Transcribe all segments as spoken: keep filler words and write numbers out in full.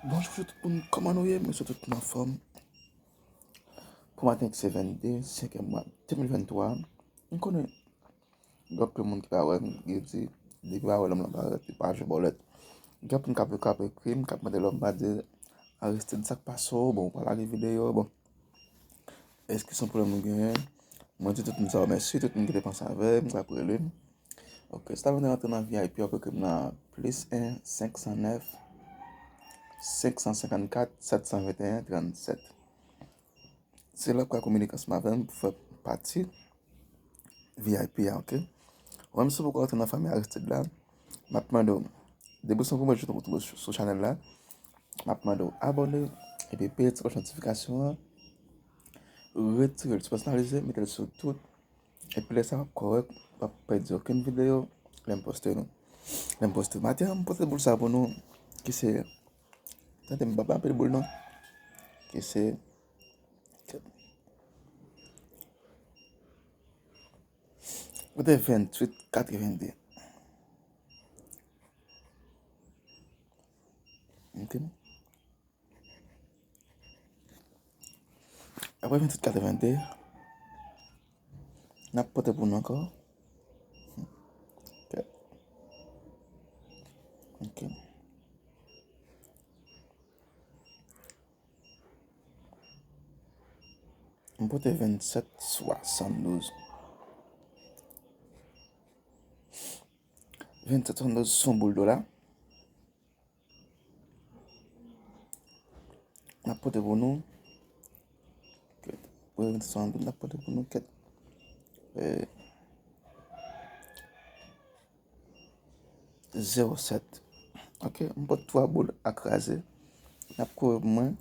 Bonjou tout moun, kòman nou ye? Mwen swete tout moun anfòm. Pou maten ki se vennde, senkèm mwa de mil venntwa. M konnen gen anpil moun ki pa wè m, ki di, depi pa wè lòm lan parèt, li pa jwe bòlèt. Gen anpil moun k ap, k ap ekri m, k ap mande lòm, pa di, Aristide, sa k pase w? Bon, ou pa lage videyo, bon. Èske se yon pwoblèm nou genyen? Mwen di tout moun sa yo mèsi, tout moun ki te panse avè m, k ap rele m. Ok, si w ta vle rantre nan V I P, w ap ekri m nan plis en, senk san nèf, senk san senkannkat, sèt san venteyen, trannsèt. Se la w pral kominike ansanm avè m pou fè pati V I P a, ok? Ou menm si w poko rantre nan fanmi Aristide la, m ap mande w, depi se yon premye jou w tonbe sou, sou chanèl la, m ap mande w abòne, epi peye ti klòch notifikasyon an, retire l sou pèsonalize, mete l sou tout, epi lè sa w ap kòrèk, w p ap pèdi okenn videyo lè m poste nou. Lè m poste. Maten an, m pote boul sa pou nou, ki se, tande m pa anpil boul non, ki se, pote venntuit katrevende. Ok. Apre venntuit katrevende, n ap pote pou nou ankò. Ok. Ok. M pote vennsèt swasanndouz. Vennsèt swasanndouz se yon boul dola. N ap pote pou nou. Kèt. Pou vennsèt swasanndouz, n ap pote pou nou kèt. Eh, zewo sèt. Ok, m pote twa boul a kraze. N ap kore pou mwen.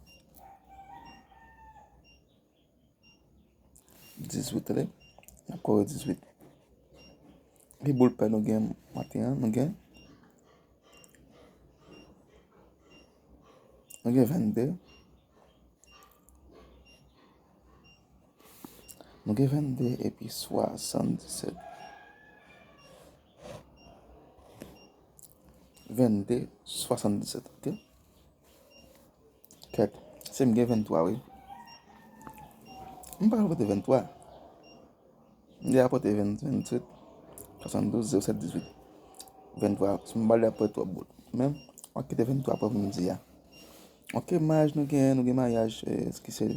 Dizwit, tande. N ap kore dizwit. Ki boul pè nou gen maten an? Nou gen, nou gen vennde. Nou gen vennde epi swasanndisèt. Vennde, swasanndisèt, ok? Kèt, se m gen venntwa, wi. M pa rapòte venntwa. M deja pote ven, venntuit, swasanndouz, zewo sèt, dizwit. Venntwa, si m ba l, ap pran twòp bout. Men, m ap kite venntwa pou m di a. Ok, mayaj nou gen, nou gen mayaj, eh, ki se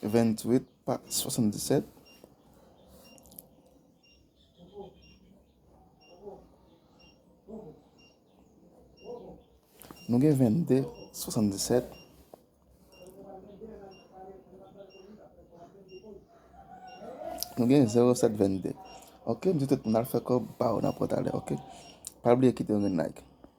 venntuit pa swasanndisèt. Nou gen vennde swasanndisèt. Nou gen zewo sèt vennde. Ok, m di tout moun al fè kòb pa w nan pòtalè, ok? Pa bliye kite yon like.